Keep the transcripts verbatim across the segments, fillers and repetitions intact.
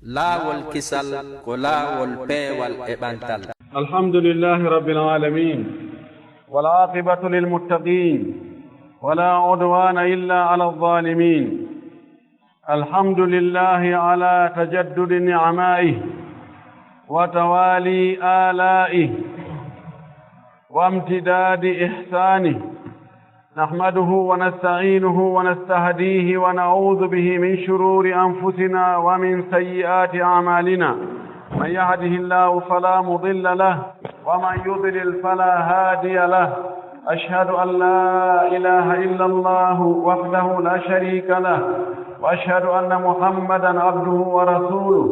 Laawol kisal ko laawol peewal e ɓantal. الحمد لله رب العالمين، والعاقبة للمتقين، ولا عدوان إلا على الظالمين. الحمد لله على تجدد نعمائه وتوالي آلائه وامتداد إحسانه. نحمده ونستعينه ونستهديه ونعوذ به من شرور أنفسنا ومن سيئات أعمالنا. من يهده الله فلا مضل له، ومن يضلل فلا هادي له. أشهد أن لا إله إلا الله وحده لا شريك له، وأشهد أن محمدا عبده ورسوله.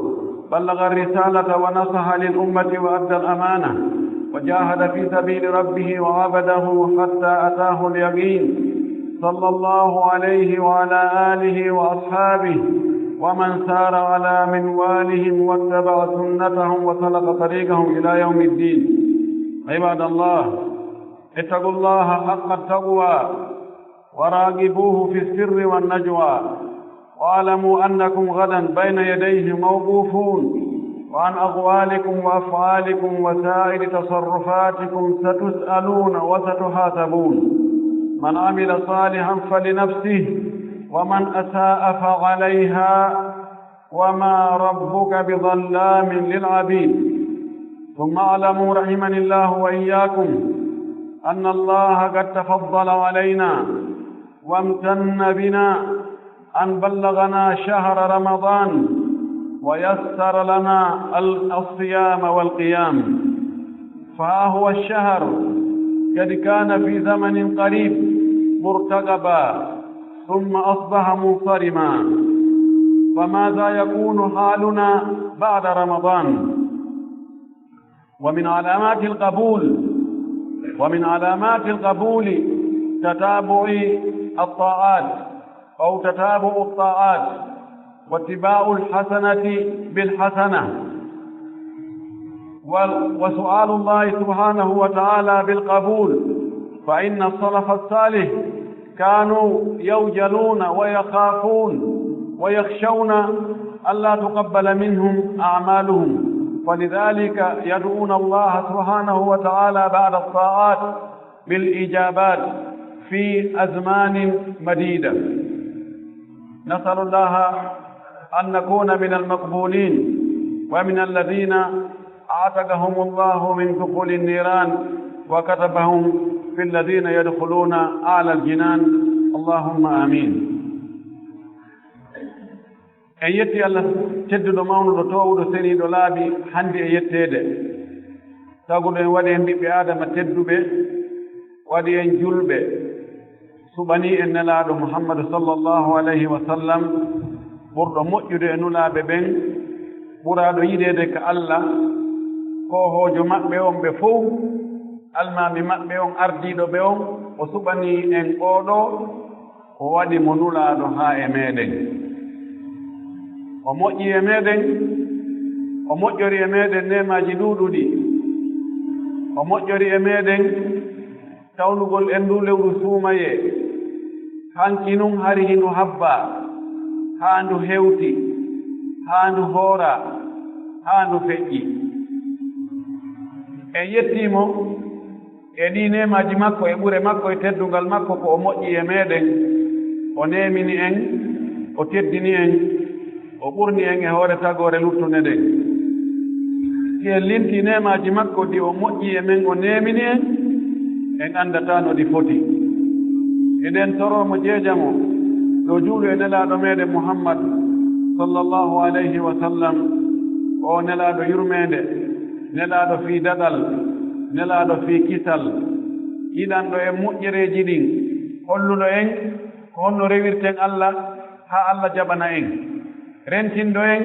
بلغ الرسالة ونصح للأمة وأدى الأمانة، وجاهد في سبيل ربه وعبده حتى أتاه اليقين. صلى الله عليه وعلى آله وأصحابه ومن سار على منوالهم واتبع سنتهم وسلك طريقهم إلى يوم الدين. عباد الله، اتقوا الله حق التقوى وراقبوه في السر والنجوى، واعلموا أنكم غدا بين يديه موقوفون، وعن أقوالكم وأفعالكم وسائر تصرفاتكم ستسألون وستحاسبون. من عمل صالحا فلنفسه، ومن أساء فعليها، وما ربك بظلام للعبيد. ثم اعلموا رحمني الله وإياكم أن الله قد تفضل علينا وامتن بنا أن بلغنا شهر رمضان ويسر لنا ال-، الصيام والقيام، فها هو الشهر قد كان في زمن قريب مرتقبا ثم أصبح منصرما، فماذا يكون حالنا بعد رمضان؟ ومن علامات القبول، ومن علامات القبول تتابع الطاعات أو تتابع الطاعات واتباع الحسنة بالحسنة و-، وسؤال الله سبحانه وتعالى بالقبول، فإن السلف الصالح كانوا يوجلون ويخافون ويخشون ألا تقبل منهم أعمالهم، فلذلك يدعون الله سبحانه وتعالى بعد الطاعات بالإجابات في أزمان مديدة. نسأل الله أن نكون من المقبولين ومن الذين أعتقهم الله من دخول النيران وكتبهم في الذين يدخلون أعلى الجنان. اللهم آمين. En yetti Allah tedduɗo, mawnuɗo, toowuɗo, seniiɗo, laaɓi hannde e yetteede. Taguɗo en, waɗi en ɓiɓɓe Aadama tedduɓe, waɗi en julɓe, suɓanii en Nelaaɗo Muhammadu sallallahu alayhi wa sallam, ɓurɗo moƴƴude e nulaaɓe ɓen, ɓuraaɗo yiɗeede ka Allah, koohoojo maɓɓe on ɓe fow, almaami maɓɓe on, ardiiɗo ɓe on, o suɓanii en oo ɗoo, o waɗi mo nulaaɗo haa e meeɗen. O moƴƴi e meeɗen, o moƴƴori e meeɗen neemaaji ɗuuɗuɗi. O moƴƴori e meeɗen tawnugol en nduu lewru suumayee. Hanki nun hari hindu habbaa, haa ndu hewti, haa ndu hooraa, haa ndu feƴƴi. En yettii mo e ɗii neemaaji makko, e ɓure makko, e teddungal makko, ko o moƴƴi e meeɗen, o neemini en, o teddini en, o ɓurni en e hoore tagoore luttunde nden. Si en lintii neemaaji makko ɗi o moƴƴi e men, o neemini en, en anndataa no ɗi foti. Eɗen toroo mo jeejamo, yo juulu e Nelaaɗo meeɗen Muhammad, sallallahu alayhi wa sallam, o Nelaaɗo yurmeende, Nelaaɗo fii daɗal, Nelaaɗo fii kisal, yiɗanɗo en moƴƴereeji ɗin, holluɗo en ko honno rewirten Allah haa Allah jaɓana en, rentinɗo en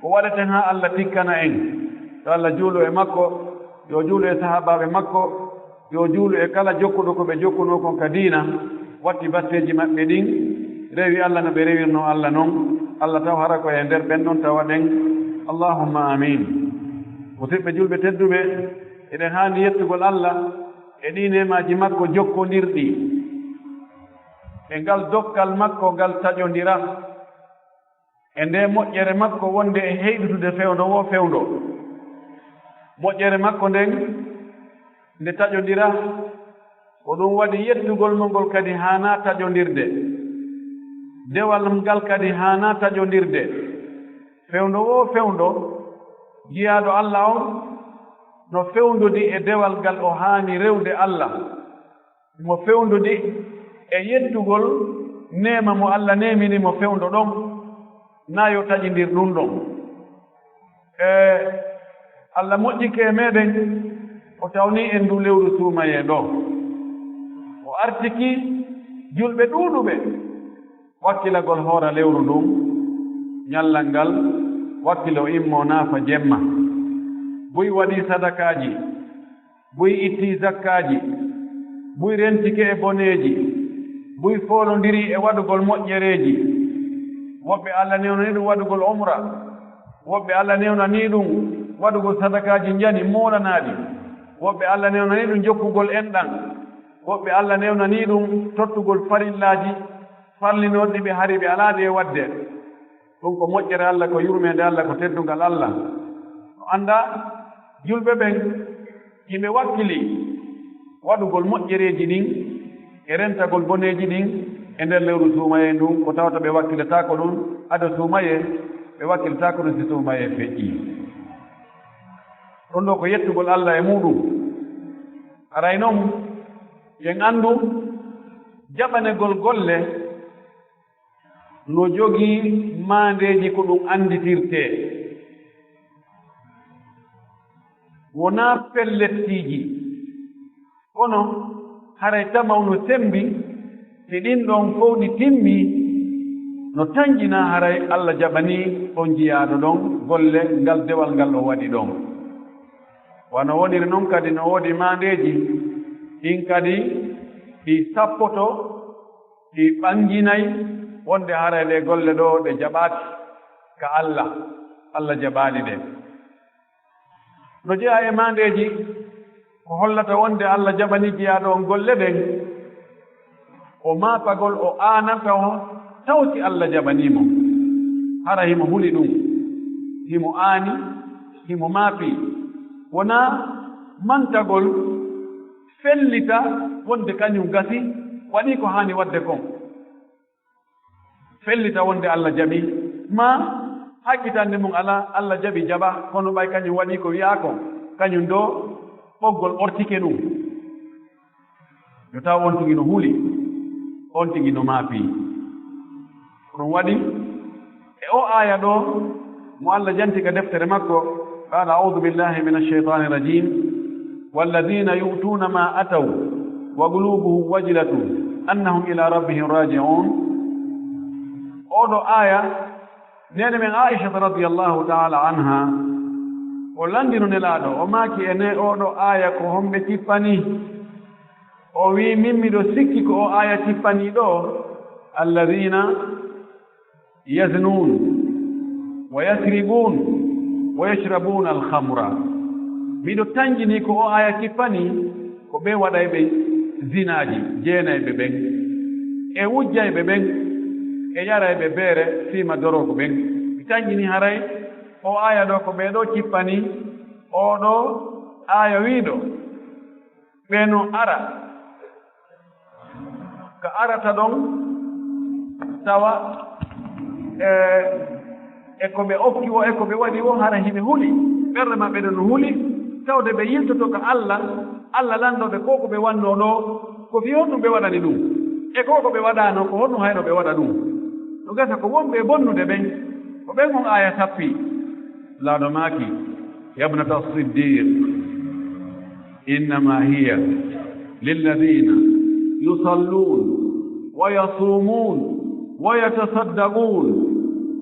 ko waɗeten haa Allah tikkana en. Yo Allah juulu e makko, yo juulu e sahaabaaɓe makko, yo juulu e kala jokkuɗo ko ɓe jokkunoo kon ka diina, watti batteeji maɓɓe ɗin, rewi Allah no ɓe rewirnoo Allah non. Allah taw hara ko e nder ɓen ɗon tawa ɗen. Allahumma amin. Musidɓe julɓe tedduɓe, eɗen haani yettugol Allah e ɗii neemaaji makko jokkondirɗi, e ngal dokkal makko ngal taƴondira. e nde moƴƴere makko wonde e heyɗutude fewndo woo fewndo. Moƴƴere makko nden nde taƴondira, ko ɗum waɗi yettugol mo ngol kadi haanaa taƴondirde. Dewal ngal kadi haanaa taƴondirde. Fewndo woo fewndo, jiyaaɗo Alla on no fewndodi e dewal ngal o haani rewde Alla. Mo fewndodi e yettugol neema mo Alla neemini mo fewndo ɗon, naa yo taƴindir ɗum ɗon. E Alla moƴƴike e meɗen, o tawni en ndu lewru suumayee ɗo. O artiki julɓe ɗuuɗuɓe wakkilagol hoora lewru ndun, ñallal ngal, wakkilo immo naafa jemma. Buy waɗi sadakaaji, buy itti zakkaaji, buy rentike e boneeji, buy foolondiri e waɗugol moƴƴereeji. Woɓɓe Alla newnani ɗum waɗugol umra, woɓɓe Alla newnani ɗum waɗugol sadakaaji njani moolanaaɗi, woɓɓe Alla newnani ɗum jokkugol enɗan, woɓɓe Alla newnani ɗum tottugol farillaaji farlinooɗi ɓe hari ɓe alaa ɗi e waɗde. Ɗum ko moƴƴere Alla, ko yurmeende Alla, ko teddungal Alla. No annda julɓe ɓen, hiɓe wakkili waɗugol moƴƴereeji ɗin e rentagol boneeji ɗin e nder lewru suumayee ndun, ko tawata ɓe wakkilataako ɗum ado suumayee, ɓe wakkilataako ɗum si suumayee feƴƴii. Ɗum ɗoo ko yettugol Alla e muuɗum. Haray non, en anndu jaɓanegol golle no jogii maandeeji ko ɗum annditirtee. Wonaa pellettiiji, kono haray tamaw no semmbi, si ɗin ɗon fow ɗi timmii, no tanƴinaa haray Alla jaɓanii on jiyaaɗo ɗon golle ngal dewal ngal o waɗi ɗon. Wano woniri non kadi no woodi maandeeji, ɗin kadi ɗi sappoto, ɗi ɓanginay wonde haray ɗee golle ɗoo ɗe jaɓaaki ka Alla, Alla jaɓaali ɗe. No jeyaa e maandeeji ko hollata wonde Alla jaɓanii jiyaaɗo on golle ɗen, o maapagol o aanata o taw si Alla jaɓanii mo. Hara himo huli ɗum, himo aani, himo maapi. Wonaa mantagol fellita wonde kañum gasi waɗii ko haani waɗde kon. Fellita wonde Alla jaɓi, maa hakkitande mum alaa, Alla jaɓi jaɓa, kono ɓay kañum waɗii ko wi'aa kon, kañum ɗoo ɓoggol ɓortike ɗum. Yo taw on tigi no huli, on tigi no maapii. Ko ɗum waɗi e o aaya ɗoo, mo Alla janti ka deftere makko, قال: أعوذ بالله من الشيطان الرجيم. والذين يؤتون ما أتوا وقلوبهم وجلة أنهم إلى ربهم راجعون. Oɗo aaya, neene men Aisha radiyallahu ta'ala anha, o landino Nelaaɗo, o maaki e ne oɗo aaya ko homɓe tippani? O wi'i, min miɗo sikki ko o aaya tippani ɗoo, الذين يزنون ويسرقون ويشربون الخمر. Miɗo tanƴini ko o aaya tippani, ko ɓe waɗayɓe zinaaji, jeenayɓe ɓen, e wujjayɓe ɓen, e yarayɓe beere, fiima doroogu ɓen. Mi tanƴini haray o aaya ɗoo ko ɓee ɗoo tippani, oɗo aaya wi'uɗo, ɓe no ara ka arata ɗon, tawa e, e ko ɓe okki woo, e ko ɓe waɗi woo, hara hiɓe huli. Ɓerɗe maɓɓe ɗon no huli, tawde ɓe yiltoto ka Alla, Alla lanndoo ɓe ko ko ɓe wannoo ɗoo, ko fii honɗum ɓe waɗani ɗum, e ko ko ɓe waɗaano, ko honɗum hayno ɓe waɗa ɗum. No gasa ko wonɓe e bonnude ɓen, ko ɓen on aaya sappi. Laaɗo maaki, يا ابنة الصديق، إنما هي للذين يصلون ويصومون ويتصدقون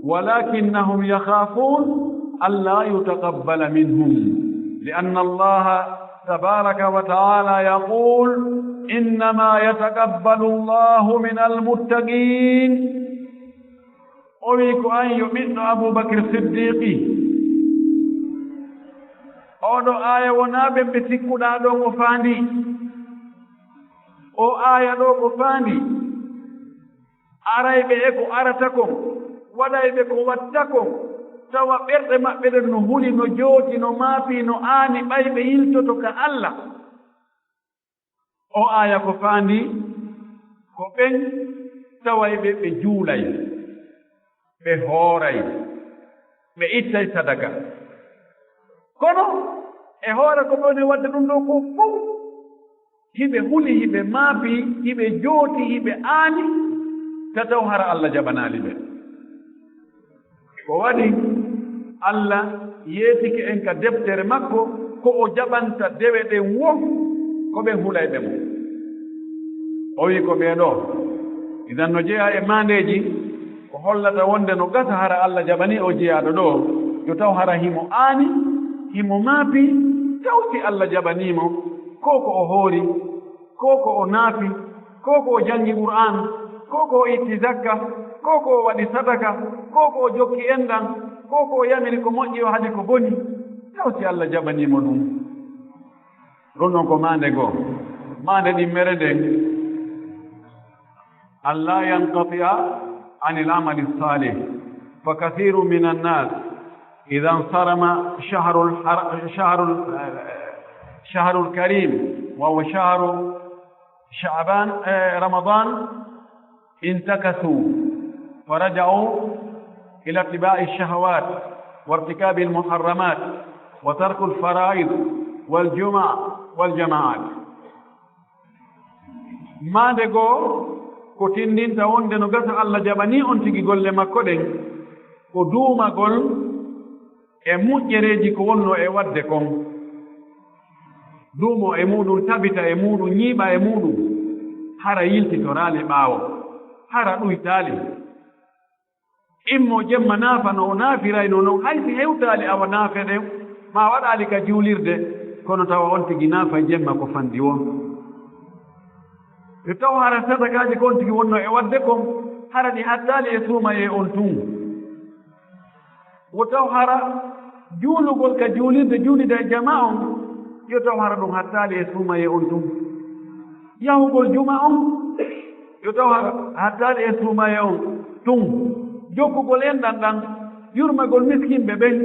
ولكنهم يخافون ألا يتقبل منهم، لأن الله تبارك وتعالى يقول: إنما يتقبل الله من المتقين. O wi'i ko an yo ɓiɗɗo Abubakar Siddiqi. Oɗo aaya wonaa ɓen ɓe sikkuɗaa ɗon o faandi. O aaya ɗoo ko faandi arayɓe e ko arata kon. Waɗayɓe ko watta kon, tawa ɓerɗe maɓɓe ɗen no huli, no jooti, no maapi, no aani, ɓay ɓe yiltoto ka Alla. O aaya ko faandi ko ɓen tawayɓe ɓe juulay, ɓe hooray, ɓe ittay sadaka. Kono e hoore ko ɓe woni waɗde ɗum ɗoo ko fow, hiɓe huli, hiɓe maapi, hiɓe jooti, hiɓe aani, ta taw hara Alla jaɓanaali ɓe. Ko waɗi Alla yeetike en ka deftere makko ko o jaɓanta dewe ɗen woo, ko ɓen hulayɓe mo. O wi'i ko ɓee ɗoo, idan no jeyaa e maandeeji ko hollata wonde no gasa hara Alla jaɓanii o jeyaaɗo ɗoo, yo taw hara himo aani, himo maapi, taw si Alla jaɓanii mo, ko ko o hoori, ko ko o naafi, ko ko o janngi Qur'aan, ko ko o itti zakka, ko ko o waɗi sadaka, ko ko o jokki enɗan, ko ko o yamiri ko moƴƴi o haɗi ko boni, taw si Alla jaɓanii mo ɗum. Ɗum ɗon ko maande goo. Maande ɗimmere nden, أن لا ينقطع عن العمل الصالح، فكثير من الناس إذا انصرم شهر الحر-، شهر ال-، شهر الكريم، وهو شهر شعبان، آه، رمضان، انتكسوا فرجعوا إلى اتباع الشهوات وارتكاب المحرمات وترك الفرائض والجمع والجماعات. Maande goo ko tinndinta wonde no gasa Alla jaɓanii on tigi golle makko ɗen, ko duumagol e moƴƴereeji ko wonnoo e waɗde kon. Duumo e muuɗum, tabita e muuɗum, ñiiɓa e muuɗum, hara yiltitoraali ɓaawo, hara ɗuytaali. Immo jemma naafa no o naafiraynoo non, hay si hewtaali awa naafe ɗen, maa waɗaali ka juulirde, kono tawa on tigi naafay jemma ko fanɗi woo. Yo taw hara sadakaaji ko on tigi wonnoo e waɗde kon, hara ɗi hattaali e suumayee on tun. Wo taw hara juulugol ka juulirde, juulida e jamaa on, yo taw hara ɗum hattaali e suumayee on tun. Yahugol juma on, yo taw hara hattaali e suumayee on tun. Jokkugol enɗan ɗan, yurmagol miskinɓe ɓen,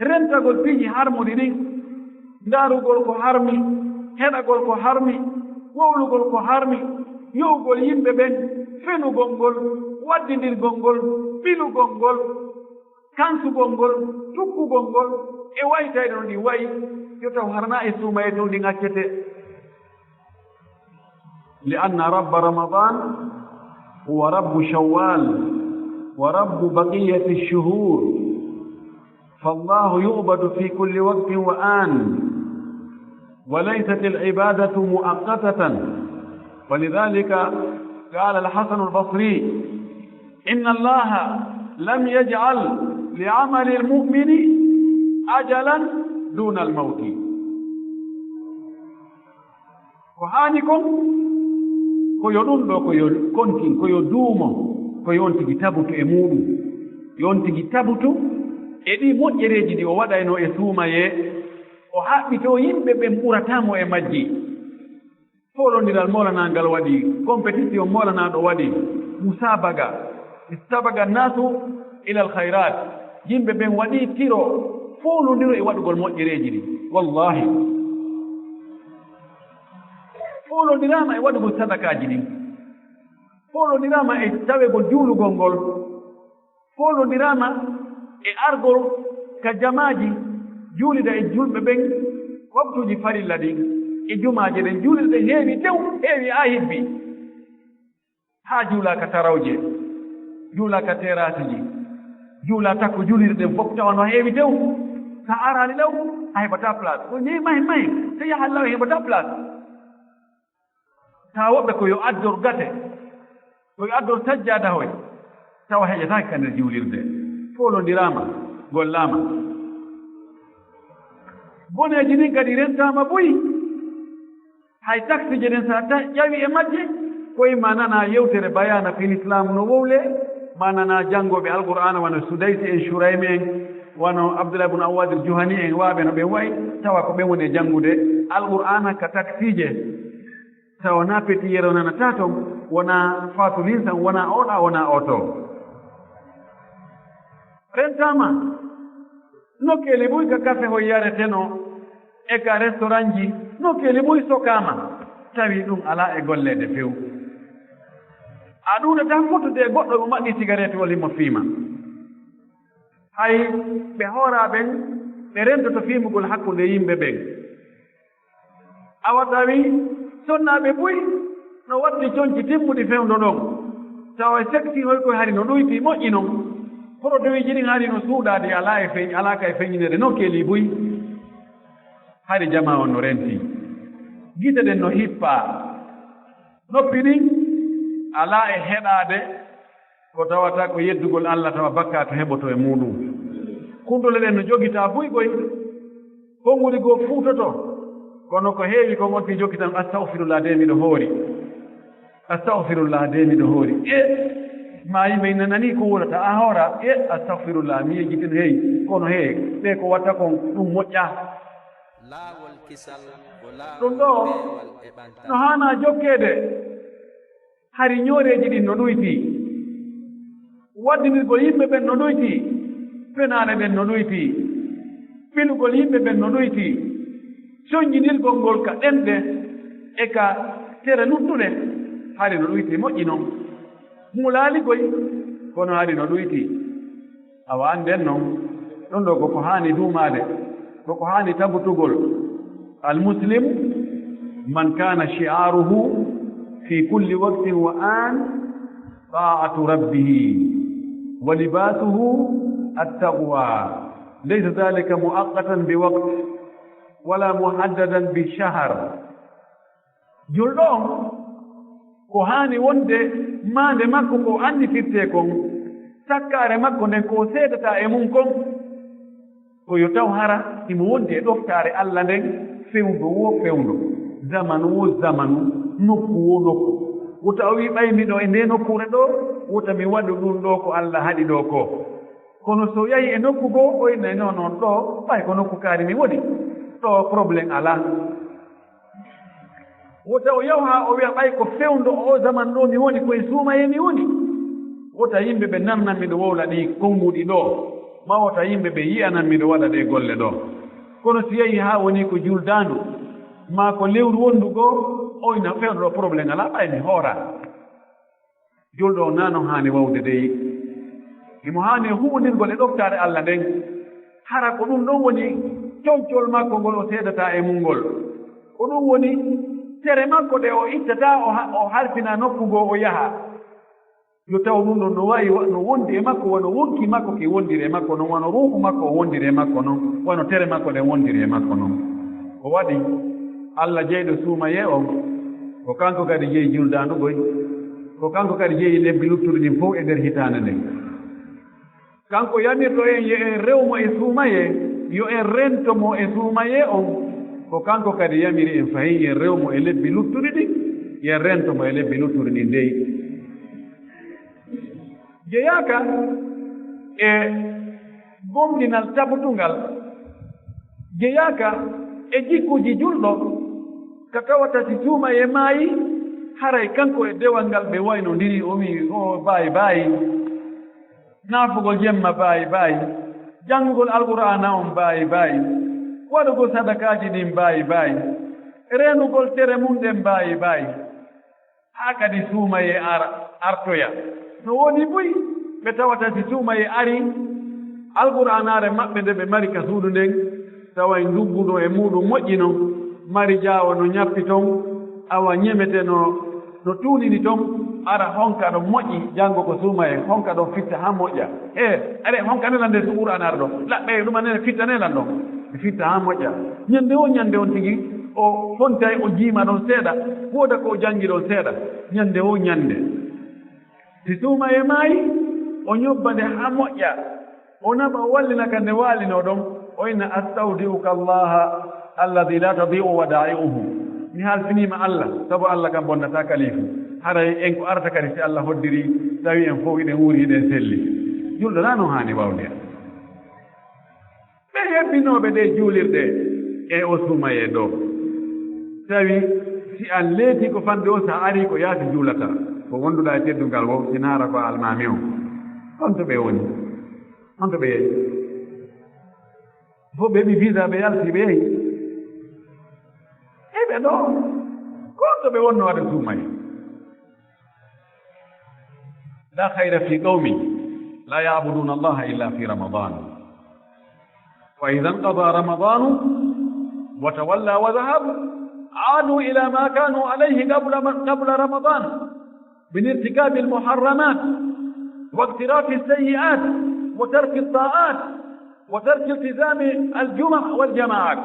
rentagol piiji harmuɗi ɗin, ndaarugol ko harmi, heɗagol ko harmi, wowlugol ko harmi, yo'ugol yimɓe ɓen, fenugol ngol, waddindirgol ngol, ɓilugol ngol, kansugol ngol, tukkugol ngol, e waytayɗe no ɗi wayi, yo taw hara na e suumayee tun ɗin accetee. لأن رب رمضان هو رب شوال ورب بقية الشهور، فالله يعبد في كل وقت وآن، وليست العبادة مؤقتة، ولذلك قال الحسن البصري: إن الله لم يجعل لعمل المؤمن أجلا دون الموت. Ko haani kon, ko yo ɗum ɗoo, ko yo kontin, ko yo duumo, ko yo on tigi tabutu e muuɗum. Yo on tigi tabutu e ɗii moƴƴereeji ɗi o waɗaynoo e suumayee, o haɓɓitoo yimɓe ɓen ɓurataa mo e majji. Foolondiral Mawlana ngal waɗi, compétition Mawlana ɗo waɗi, musaabaga, istabaga nasu ilal khayrat. Yimɓe ɓen waɗi tiro, foolondiro e waɗugol moƴƴereeji ɗi. Wallahi. Foolondiraama e waɗugol sadakaaji ɗin. Foolondiraama e tawegol juulugol ngol. Foolondiraama e argol ka jamaaji, juulida e julɓe ɓen waktuuji farilla ɗin, e jumaaje ɗen, juulirɗe heewi tew, heewi haa hibbi. Haa juulaa ka tarawje, juulaa ka terasiji, juulaa takko juulirɗe ɗen fof tawa no heewi tew. Sa araali law, a heɓataa place. Ko ni mahi mahi, so yaha law heɓataa place. Taa woɓɓe ko yo addor gate, ko yo addor sajjaada hoy, tawa heƴataake ka nder juulirde. Foolondiraama, gollaama. Boneeji ɗin kadi rentaama buy. Hay taksije ɗen, sa ta-, ƴawi e majje, ko imma nana yewtere bayaana fil Islam no wowle, ma nana janngooɓe Alqur'aana wano Sudaysi en, Shuraymi en, wano Abdullah ibn Awad al-Juhani en, waaɓe no ɓen wayi, tawa ko ɓen woni e janngude Alqur'aana ka taksije. Tawa wonaa petit yero nanataa ton, wonaa fasulin san, wonaa oɗa, wonaa oto. Rentaama nokkeeli buy ka kafe hoy yaretenoo e ka restaurantji, nokkeeli buy sokaama, tawi ɗum alaa e golleede few. A ɗuuɗataa fottude e goɗɗo mo maɗɗii sigareetiwol himo fiima. Hay ɓe hooraa ɓen, ɓe rentoto fiimugol hakkunde yimɓe ɓen. Awa tawi sonnaaɓe buy no watti conci timmuɗi fewndo ɗon. Tawa e sexy hoy koy hari no ɗuyti moƴƴi non. Produitji ɗin hari no suuɗaade, alaa e feñ-, alaa ka e feññineede nokkeeli buy. Hari jamaa on no renti. Gite ɗen no hippaa. Noppi ɗin alaa e heɗaade ko tawata ko yeddugol Allah, tawa bakkaatu heɓoto e muuɗum. Kundule ɗen no jogitaa buy koy. Konnguli goo fuutoto, kono ko heewi kon on fii jokki tan, "Astagfirullah, de miɗo hoori. Astagfirullah, de miɗo hoori." E maa yimɓe ina nanii ko wulata, a hoora, e astagfirullah, mi yejjitin, hey, kono hey, ɓe ko watta kon, ɗum moƴƴaa. Laawol kisal ko laawol Ɗum ɗoo peewal e ɓantal. No haanaa jokkeede. Hari ñooreeji ɗin no ɗuyti, waddinirgol yimɓe ɓen no ɗuyti, penaale ɗen no ɗuyti, ɓilugol yimɓe ɓen no ɗuyti, soñjinirgol ngol ka ɗemɗe e ka tere luttuɗe, hari no ɗuyti, moƴƴi non. Hulaali koy, kono hari no ɗuyti. Awa annden non, ɗum ɗoo ko ko haani duumaade, ko ko haani tabutugol. Al-Muslim man kana shi'aruhu fi kulli waqtin wa an ta'atu rabbih, wa libasuhu at-taqwa, laysa dhalika muaqqatan bi waqt, wala muhaddadan bi shahr. Julɗo on, ko haani wonde maande makko ko annitirtee kon, sakkaare makko nden ko seedata e mum kon, ko yo taw hara himo wondi e ɗoftaare Alla nden, fewndo wo fewndo, zamanu wo zamanu, nokku wo nokku. Wota o wi, "Ɓay miɗo e ndee nokkuure ɗoo, wota mi waɗu ɗum ɗoo ko Alla haɗi ɗoo ko." Kono so yahi e nokku goo, o inna, "Non, non, ɗoo, ɓay ko nokku kaari mi woni. Ɗoo problème alaa." Wota o yahu haa o wi'a, "Ɓay ko fewndo oo zaman ɗoo mi woni, ko e suumayee mi woni." Wota yimɓe ɓe nannan miɗo wowla ɗii konnguɗi ɗoo, maa wota yimɓe ɓe yi'anan miɗo waɗa ɗee golle ɗoo. Kono si yahii haa woni ko juldaandu, maa ko lewru wondu goo, o inna, "Fewndo ɗoo problème alaa, ɓay mi hoora." Julɗo on naa no haani wawde dey. Himo haani huɓondirgol e ɗoftaare Alla nden. Hara ko ɗum ɗon woni concol makko ngol o seedataa e mum ngol. Ko ɗum woni tere makko ɗe o ittataa, o ha-, o halfina nokku goo o yaha. Yo taw ɗum ɗon no wayi wa-, no wondi e makko wano wonki makko ki wondiri e makko non, wano ruuhu makko o wondiri e makko non, wano tere makko ɗen wondiri e makko non. Ko waɗi Alla jeyɗo suumayee on, ko kanko kadi jeyi juldaandu goy. Ko kanko kadi jeyi lebbi luttuɗi ɗin fow e nder hitaande nden. Kanko yamirɗo en yo en rew mo e suumayee, yo en rento mo e suumayee on. Ko kanko kadi yamiri en fahin yo en rew mo e lebbi luttuɗi ɗin, yo en rento mo e lebbi luttuɗi ɗin dey. Jeyaaka e gomɗinal tabtungal, jeyaaka e jikkuuji julɗo, ka tawata si suumayee maayi, haray kanko e dewal ngal ɓe waynondiri, o wi'i, "O baayi baayi, naafugol jemma baayi baayi, janngugol Alqur'aana on baayi baayi, waɗugol sadakaaji ɗin baayi baayi, reenugol tere mum ɗen baayi baayi." Haa kadi suumayee ar-, artoya. No woni buy, ɓe tawata si suumayee ari, Alqur'aanaare maɓɓe nde ɓe mari ka suudu nden, taway ndugguno e muuɗum moƴƴi non, mari jaawo no ñappi ton, awa ñemete no, no tuunini ton, ara honka ɗon moƴƴi, janngo ko suumayee, honka ɗon fitta haa moƴƴa. Ee, are honka ne lan nder Qur'aanaare ɗon, laɓɓe ɗuma nene fitta ne lan ɗon, ɓe fitta haa moƴƴa. Ñande o ñande on tigi, o fontay o jiima ɗon seeɗa, wooda ko o janngi ɗon seeɗa, ñande o ñande. Si suumayee maayi, o ñobba nde haa moƴƴa, o naɓa, o wallina ka nde waalinoo ɗon, o inna, "Astawdi'uka Allaha alladhi la tadi'u wada'i'uhu." Mi halfiniima Alla, sabu Alla kan bonnataa kalifu. Haray en ko arata kadi si Alla hoddiri, tawi en fow hiɗen wuuri, hiɗen selli. Julɗo naa non haani wawde. Ɓe hebbinooɓe ɗee juulirɗe e o suumayee ɗoo. Tawi si a leetii ko fande o, si a arii ko yaasi juulataa, ko wonduɗaa e teddungal woo, si naara ko a almaami on. Honto ɓe woni? On to ɓe yehi. Fof ɓe heɓi visa, ɓe yalti, ɓe yehi. E ɓe ɗo, ko on to ɓe wonno waɗa suumaye. لا خير في قوم لا يعبدون الله إلا في رمضان. فإذا انقضى رمضان وتولى وذهب، عادوا إلى ما كانوا عليه قبل، قبل رمضان، من ارتكاب المحرمات واقتراف السيئات وترك الطاعات وترك التزام الجمع والجماعات.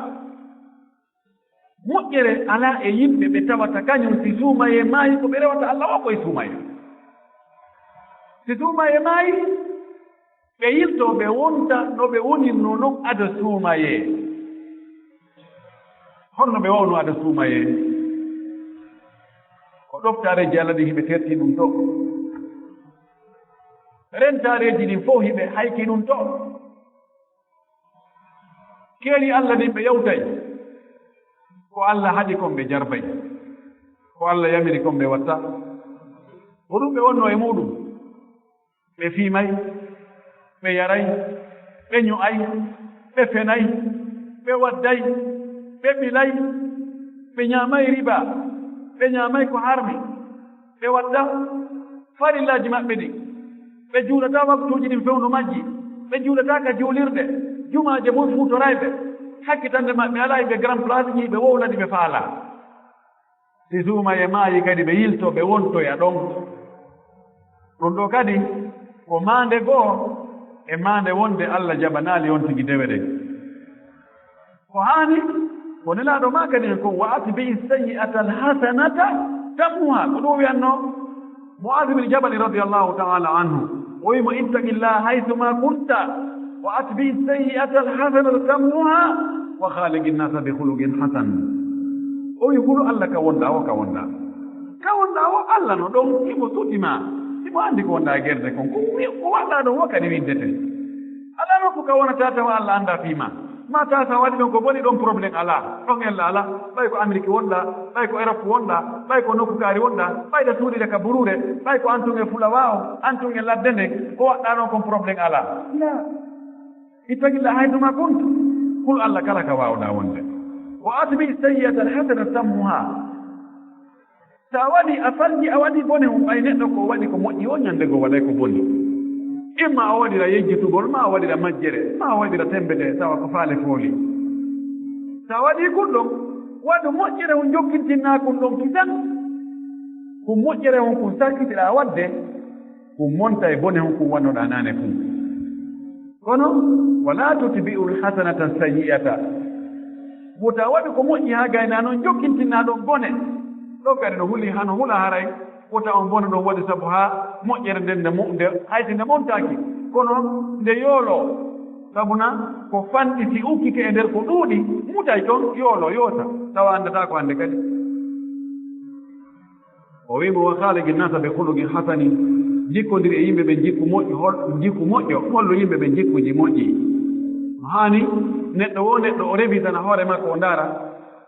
Moƴƴere alaa e yimɓe ɓe tawata kañum si suumayee maayi ko ɓe rewata Alla o ko e suumayee. Si suumayee maayi, ɓe yiltoo ɓe wonta no ɓe wonirnoo non ado suumayee. Honno ɓe wawnoo ado suumayee? Ko ɗoftaareeji Alla ɗin hiɓe terti ɗum to. Rentaareeji ɗin fof hiɓe hayki ɗum to. Keeri Alla ɗin ɓe yawtay. Ko Alla haɗi kon ɓe jarbay. Ko Alla yamiri kon ɓe watta. Ko ɗum ɓe wonno e muɗum. Ɓe fiimay, ɓe yaray, ɓe ño'ay, ɓe fenay, ɓe wadday, ɓe ɓilay, ɓe ñaamay riba, ɓe ñaamay ko harmi, ɓe wadda farillaaji maɓɓe ɗin, ɓe juulataa waktuuji ɗin fewndo majji, ɓe juulataa ka juulirde, jumaaje mun fuutoray ɓe, hakkitande maɓɓe alaa e ɓe grand place ji, ɓe wowla ɗi ɓe faalaa. Si suumayee maayi kadi ɓe yilto, ɓe wontoya ɗon. Ɗum ɗoo kadi ko maande goo e maande wonde Alla jaɓanaali on tigi dewe ɗen. Ko haani, ko Nelaaɗo maa kadi en kon, "Wa atbi'i sayyi'ata al-hasanata tamhuha." Ko ɗum o wi'annoo Mu'aaz bin Jabal radiyallahu ta'ala anhu. O wi'i mo, "Ittaqillaha haythuma kunta, wa atbi'i sayyi'ata al-hasanata tamhuha, wa khaliqin nasa bi khuluqin hasan." O wi'i, "Hulu Alla ka wonɗaa o, ka wonɗaa. Ka wonɗaa o, Alla no ɗon, himo suti ma, himo anndi ko wonɗaa e gerde kon. Ko wi-, ko waɗɗaa ɗon o kadi winndete. Alaa nokku ka wonataa tawa Alla anndaa fii ma." Ma tawa sa waɗi ɗon ko boni ɗon, problème alaa. Ɗon ella alaa. Ɓay ko Amérique wonɗaa, ɓay ko Europe wonɗaa, ɓay ko nokku kaari wonɗaa, ɓay ɗa suuɗiɗa ka buruure, ɓay ko antun e fulawa o, antun e ladde nden, ko waɗɗaa ɗon kon problème alaa. La. Ittaqillaha haythuma kunta. Hul Alla kala ka waawɗaa wonde. Wa atbi sayyi'ata al-hasanata tamhuha. Sa waɗi, a falji, a waɗi bone, on ɓay neɗɗo ko waɗi ko moƴƴi o, ñande goo waɗay ko boni. Imma o waɗira yejjitugol, ma o waɗira majjere, ma o waɗira tembete, tawa ko faale fooli. Sa waɗi kun ɗon, waɗu moƴƴere on jokkintinnaa kun ɗon kisan. Kun moƴƴere on kun sarkitiɗaa waɗde, kun monta e bone on kun wannoɗaa naane kun. Kono, "Wala tutbi'ul hasanata sayyi'ata." Wota waɗu ko moƴƴi haa gayna non jokkintinaa ɗon bone. Ɗon kadi no huli, hano hula haray. Wota on bone ɗon waɗu sabu haa moƴƴere nden nde mo-, nde hayti nde montaaki. Kono nde yooloo. Sabu na ko fanɗi si ukkike e nder ko ɗuuɗi, mutay ton, yooloo, yoota. Tawa anndataa ko hannde kadi. O wi'i mo, "Wa khaliqin nasa bi khuluqin hasanin." Jikkondir e yimɓe ɓen jikku moƴƴo, hol-, jikku moƴƴo, hollu yimɓe ɓen jikkuuji moƴƴi. No haani neɗɗo wo neɗɗo o revisana hoore makko, o ndaara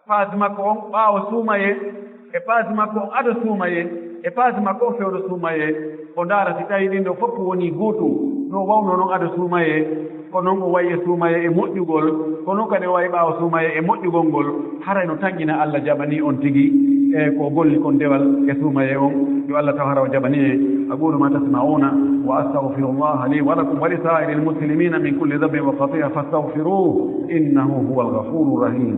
paasi makko on ɓaawo suumayee, e paasi makko on ado suumayee, e paasi makko on fewndo suumayee, o ndaara si tawi ɗin ɗo fof woni gootum, no wawno non ado suumayee, ko non o wayi e suumayee e moƴƴugol, ko non kadi o wayi ɓaawo suumayee e moƴƴugol ngol, haray no tanƴina Alla jaɓanii on tigi e ko golli kon dewal e suumayee on. Yo Alla taw hara o jaɓanii en. أقول ما تسمعون وأستغفر الله لي ولكم ولسائر المسلمين من كل ذنب وخطيئة فاستغفروه إنه هو الغفور الرحيم.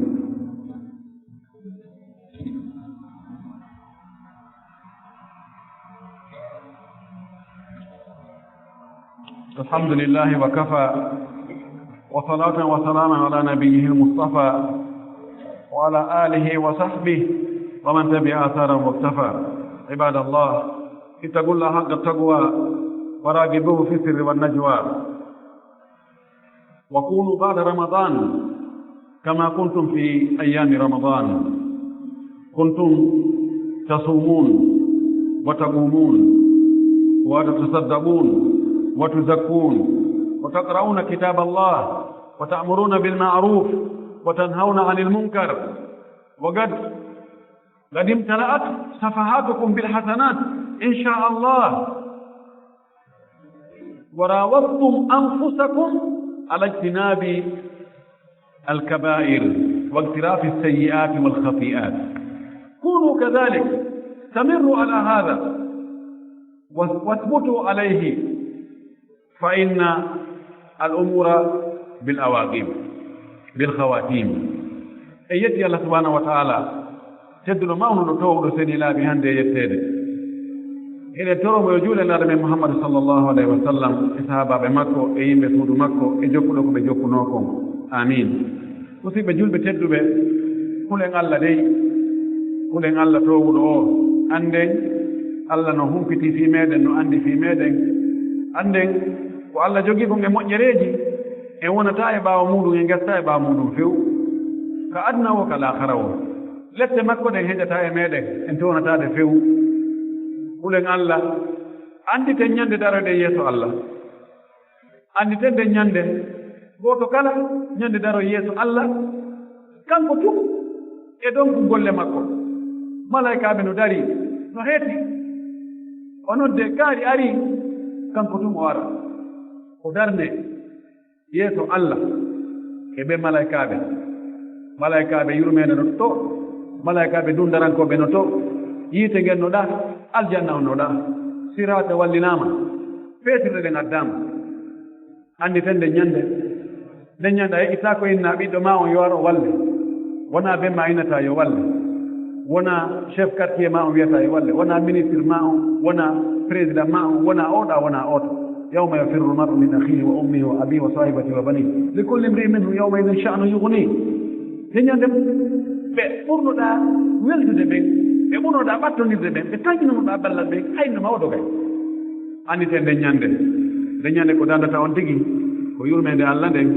الحمد لله وكفى، وصلاة وسلاما على نبيه المصطفى، وعلى آله وصحبه ومن تبع آثارهم واقتفى. عباد الله، اتقوا الله حق التقوى وراقبوه في السر والنجوى. وكونوا بعد رمضان كما كنتم في أيام رمضان، كنتم تصومون وتقومون وتتصدقون وتزكون وتقرؤون كتاب الله وتأمرون بالمعروف وتنهون عن المنكر، وقد، قد امتلأت صفحاتكم بالحسنات إن شاء الله. وراودتم أنفسكم على اجتناب الكبائر واقتراف السيئات والخطيئات. كونوا كذلك، استمروا على هذا واثبتوا عليه، فإن الأمور بالعواقب، بالخواتيم. En yetti Allah subhanahu wa ta'ala, tedduɗo mawnuɗo toowuɗo seni laabi hannde e yetteede. Eɗen toro mo yo juule Nulaaɗo men Muhammadu sallallahu alayhi wa sallam, e sahaabaaɓe makko, e yimɓe suudu makko, e jokkuɗo ko ɓe jokkunoo kon. Amin. Musiɓɓe julɓe tedduɓe, kulen Allah dey, kulen Allah toowuɗo o. Annden Allah no humpiti fii meeɗen, no anndi fii meeɗen. Annden ko Allah jogii kon e moƴƴereeji, en wonataa e ɓaawo muuɗum, en ngestaa e ɓaawo muuɗum few. Ka aduna o, ka laakara o. Lette makko ɗen heƴataa e meeɗen, en toonataa ɗe few. Kulen Allah, annditen ñande daroɗen yeeso Allah. Annditen nden ñande, gooto kala ñande daro yeeso Allah, kanko tun e donku golle makko. Malaykaaɓe no dari, no heeti, o nodde, kaari ari, kanko tun o ara. O darne yeeso Allah e ɓe malaykaaɓe. Malaykaaɓe yurmeende no to, malaykaaɓe dundarankooɓe no to, yiite ngen no ɗa, aljanna on no ɗa. Siraata wallinaama, feetirɗe ɗen addaama. Annditen nden ñande, nden ñande a heɓitaako inna ɓiɗɗo ma on yo ar o walle. Wonaa ben ma innata yo walle. Wonaa chef quartier ma on wiyata yo walle. Wonaa ministre ma on, wonaa président ma on, wonaa oɗa, wonaa oto. يوم يفر المرء من أخيه وأمه وأبيه وصاحبته وبنيه لكل امرئ منهم يومئذ شأن يغنيه. Nde ñande ɓe ɓurnoɗaa weldude ɓen, ɓe ɓurnoɗaa ɓattondirde ɓen, ɓe tañinonoɗaa ballal ɓen, hayno ma o dogay. Annditen nden ñande, nden ñande ko dandata on tigi, ko yurmeende Allah nden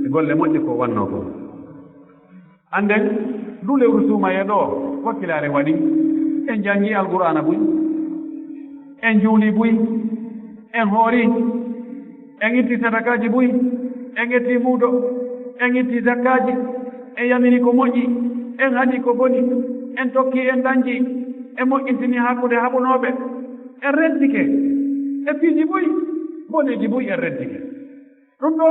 e golle moƴƴe ko wannoo ko. Annden, ndu lewru suumayee ɗo, wakkilaare waɗi. En janngii Alqur'aana buy. En juulii buy. En hoorii. En itti sadakaaji buy. En itti muudo. En itti zakkaaji. En yamiri ko moƴƴi. En haɗi ko boni. En tokki, en dañji. En moƴƴintini hakkunde haɓunooɓe. En rentike e piiji buy. Boneeji buy en rentike. Ɗum ɗo,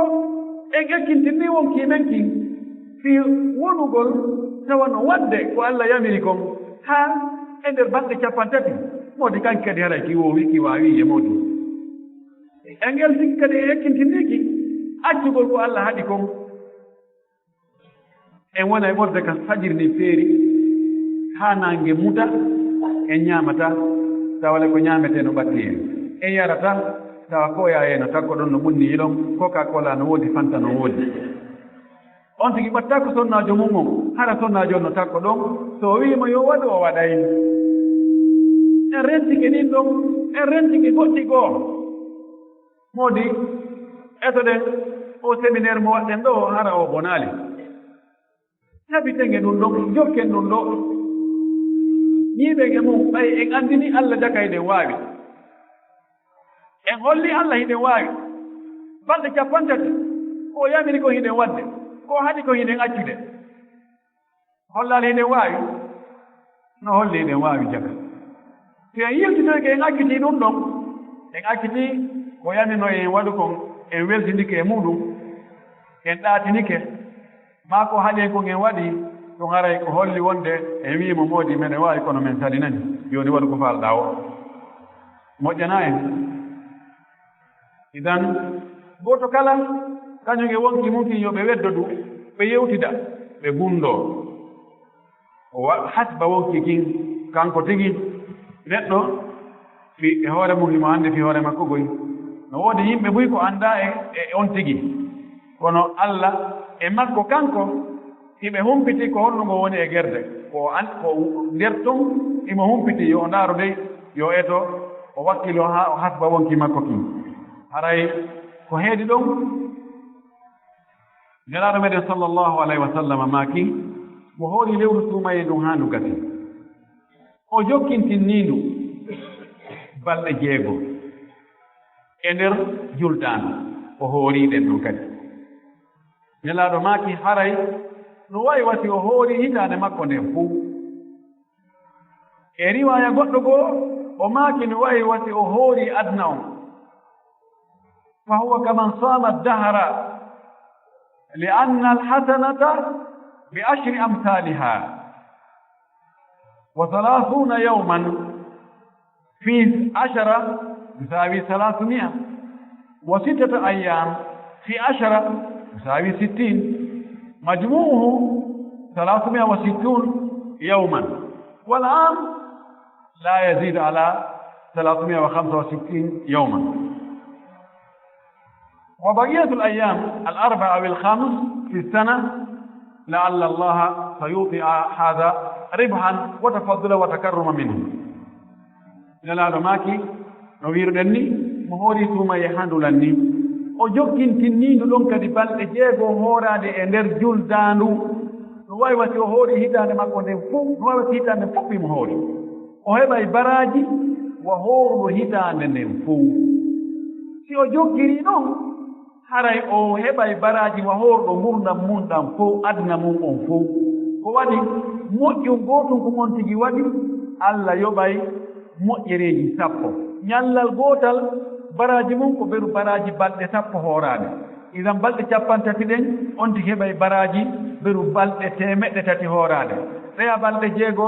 en ekkintinni wonkii men kin fii wonugol tawa no waɗde ko Allah yamiri kon haa e nder balɗe cappanɗe tati. Moodi kanki kadi haray ki woowi, ki waawi e moodi. En eltiki kadi e ekkintinni ki accugol ko Allah haɗi kon. En wona e ɓorde ka fajiri ni feeri, haa naange muta, en ñaamata, tawa le ko ñaametee no ɓatti en. En yarata, tawa ko yaayee no takko ɗon no ɓunni yiɗon, Coca-Cola no woodi, Fanta no woodi. On tigi ɓatta ko sonnaajo mum on, hara sonnaajo on no takko ɗon, so o wi'i mo yo waɗu, o waɗay. En rentike ɗin ɗon, en rentike goɗɗi goo. Moodi, etoɗen o séminaire mo waɗɗen ɗo, hara o bonaali. Tabiten e ɗum ɗon, jokken ɗum ɗo. Ñiiɓen e mum, ɓay en anndini Allah jakay hiɗen waawi. En holli Allah hiɗen waawi. Balɗe cappanɗe tati, ko o yamiri kon hiɗen waɗde, ko o haɗi kon hiɗen accude. Hollaali hiɗen waawi, no holli hiɗen waawi jaka. Si en yiltitoyke, en accitii ɗum ɗon, en accitii ko yamirnoo en waɗu kon, en weltindike e muuɗum, en ɗaatinike, maa ko haɗi en kon en waɗi, ɗum haray ko holli wonde en wi'i mo, moodi, meɗen waawi, kono men salinani, jooni waɗu ko faalɗaa o. Moƴƴanaa en. Idan, gooto kala, kañum e wonkii mum kin, yo ɓe weddodu, ɓe yewtida, ɓe gundoo. O wa-, hasba wonkii kin, kanko tigi, neɗɗo, fi e hoore mum, himo anndi fi hoore makko goy. No woodi yimɓe buy ko anndaa e, e on tigi. Kono Allah e makko kanko, hiɓe humpiti ko honno ngo woni e gerde. Ko an, ko nder ton himo humpiti, yo o ndaaru dey, yo eto, o wakkilo haa o hasba wonkii makko kin. Haray ko heedi ɗon, Nelaaɗo meɗen sallallahu alayhi wa sallam maaki, mo hoori lewru suumayee ndun haa ndu gasi. O jokkintinni ndu balɗe jeego e nder juldaandu, o hoori ɗen ɗon kadi. Nelaaɗo maaki haray no wayi wa si o hoori hitaande makko nden fow. E riwaaya goɗɗo goo, o maaki no wayi wa si o hoori aduna on. فهو كمن صام الدهر، لأن الحسنة بعشر أمثالها، وثلاثون يوما في عشرة يساوي ثلاثمائة، وستة أيام في عشرة يساوي ستين، مجموعه ثلاثمائة وستون يوما، والعام لا يزيد على ثلاثمائة وخمسة وستين يوما. وبقية الأيام الأربع أو الخمس في السنة لعل الله سيعطي هذا ربحا وتفضلا وتكرما منه. Nelaaɗo maaki, no wiiruɗen ni, mo hoori suumaye haa ndulan ni, o jokkintinni ndu ɗon kadi balɗe jeego hooraade e nder juldaandu. No waawi wasi o hoori hitaande makko nden fow, no waawi wasi hitaande nden fow wi mo hoori. O heɓay baraaji wa hooruɗo hitaande nden fow. Si o jokkiri non, haray o heɓay baraaji wa hooruɗo ngurndan mun ɗan fow, aduna mun on fow. Ko waɗi moƴƴun gootun kun on tigi waɗi, Allah yoɓay moƴƴereeji sappo. Ñallal gootal, baraaji mun ko beru baraaji balɗe sappo hooraade. Idan balɗe cappanɗe tati ɗen, on tigi heɓay baraaji beru balɗe teemeɗɗe tati hooraade. Ɓeya balɗe jeego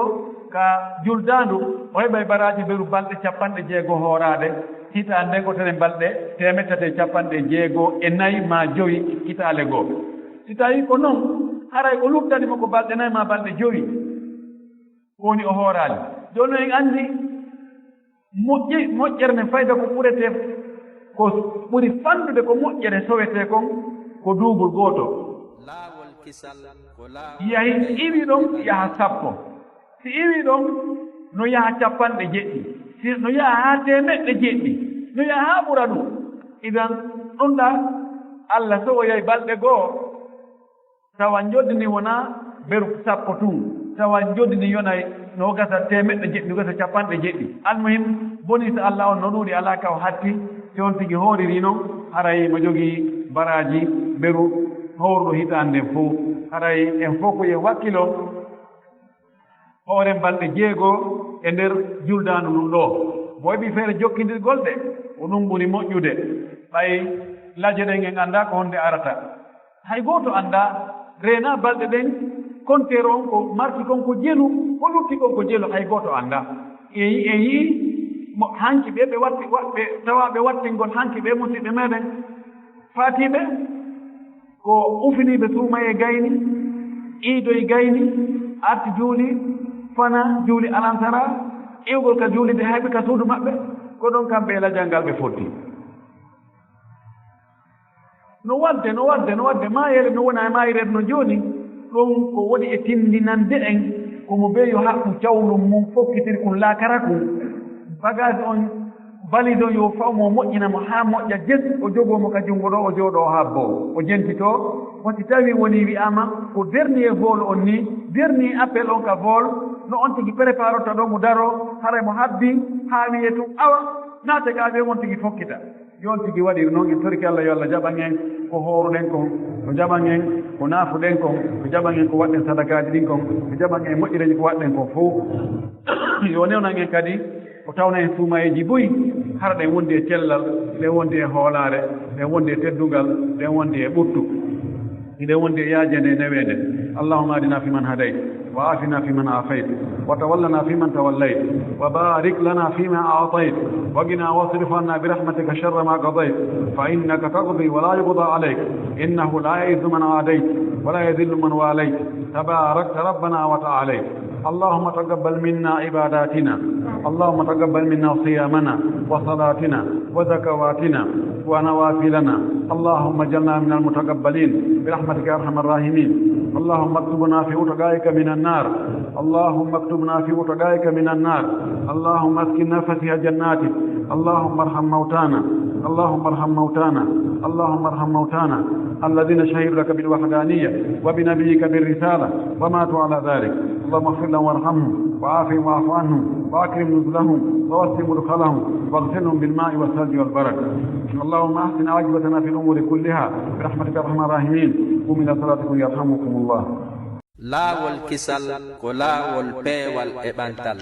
ka juldaandu, o heɓay baraaji beru balɗe cappanɗe jeego hooraade. Hitaande nden ko tenen balɗe teemeɗɗe tati e cappanɗe jeego e nayi maa jowi hitaale goo. Si tawii ko non, haray o luttani mo ko balɗe nayi maa balɗe jowi. Ko woni o hooraali. Jooni en anndi moƴƴi-, moƴƴere nden fayda ko ɓuretee, ko ɓuri fanɗude ko moƴƴere sowetee kon ko duubul gooto. Laawol kisal ko laawol. Yahi iwi ɗon yaha sappo. Si iwi ɗon no yaha cappanɗe jeɗɗi. Si no yaha haa teemeɗɗe jeɗɗi. No yaha haa ɓura ɗum. Idan ɗum ɗa Allah sowoyay balɗe goo. Tawa njoddini wona beru sappo tun, tawa njoddini yonay no gasa teemeɗɗe jeɗɗi, no gasa cappanɗe jeɗɗi. Almuhim, boni so Allah on no ɗuuɗi alaa ka o hatti, si on tigi hooriri non, haray mo jogii baraaji beru hooruɗo hitaande nden fow. Haray en fow ko en wakkilo. Hooren balɗe jeego e nder juldaandu ndun ɗoo. Mo heɓi feere jokkindirgol ɗe, ko ɗum ɓuri moƴƴude. Ɓay laje ɗen en anndaa ko honde arata. Hay gooto anndaa, reenaa balɗe ɗen, konteer on ko marki kon ko jelu, ko lutti kon ko jelu, hay gooto anndaa. En, en yi'i mo hanki ɓe, ɓe watti, wa-, ɓe tawaaɓe wattingol hanki ɓe musiɓɓe meɗen. Faatiiɓe ko ufiniiɓe suumayee gayni, iidoy gayni, arti juuli, fana juuli alamtara, iwgol ka juulirde hayɓe ka suudu maɓɓe, ko ɗon kamɓe e lajal ngal ɓe fotti. No wadde, no wadde, no wadde, maayere no wona e maayireede no jooni, ɗum ko woni e tinndinande en, ko mo bee yo haɓɓu cawlun mun fokkitiri kun laakara kun, bagage on, valise on yo faw mo, o moƴƴina mo haa moƴƴa jes, o jogoo mo ka junngo ɗoo, o jooɗoo o habboo, o jentitoo. Ko si tawii wonii wi'aama ko dernier vol on nii, dernier appel on ka vol, no on tigi préparota ɗoo mo daroo, haray mo habbii, haa wi'ee tun, awa, naate ka avion on tigi fokkita. Yo on tigi waɗir non, en torike Allah yo Allah jaɓan en ko hooruɗen kon, o jaɓan en ko naafuɗen kon, o jaɓan en ko waɗɗen sadakaaji ɗin kon, o jaɓan en moƴƴereeji ko waɗɗen kon fow. Yo o newnan en kadi, o tawna en suumayeeji buy, hara ɗen wondi e cellal, ɗen wondi e hoolaare, ɗen wondi e teddungal, ɗen wondi e ɓuttu. Hiɗen wondi e yaajeende e neweende. اللهم اهدنا فيمن هديت، وعافنا فيمن عافيت، وتولنا فيمن توليت، وبارك لنا فيما أعطيت، وقنا واصرف عنا برحمتك شر ما قضيت، فإنك تقضي ولا يقضى عليك، إنه لا يعز من عاديت، ولا يذل من واليت، تباركت ربنا وتعاليت. اللهم تقبل منا عباداتنا، اللهم تقبل منا صيامنا وصلاتنا وزكواتنا ونوافلنا. اللهم اجعلنا من المتقبلين برحمتك يا أرحم الراحمين. اللهم اكتبنا في عتقائك من النار. اللهم اكتبنا في عتقائك من النار. اللهم اسكننا فسيح جناتك. اللهم ارحم موتانا. اللهم ارحم موتانا. اللهم ارحم موتانا الذين شهدوا لك بالوحدانية وبنبيك بالرسالة وماتوا على ذلك. اللهم اغفر لهم وارحمهم وعافهم واعف عنهم وأكرم نزلهم ووسع مدخلهم واغسلهم بالماء والثلج والبرد. اللهم أحسن عاقبتنا في الأمور كلها برحمتك يا أرحم الراحمين. قوموا إلى صلاتكم يرحمكم الله. Laawol kisal ko laawol peewal e ɓantal.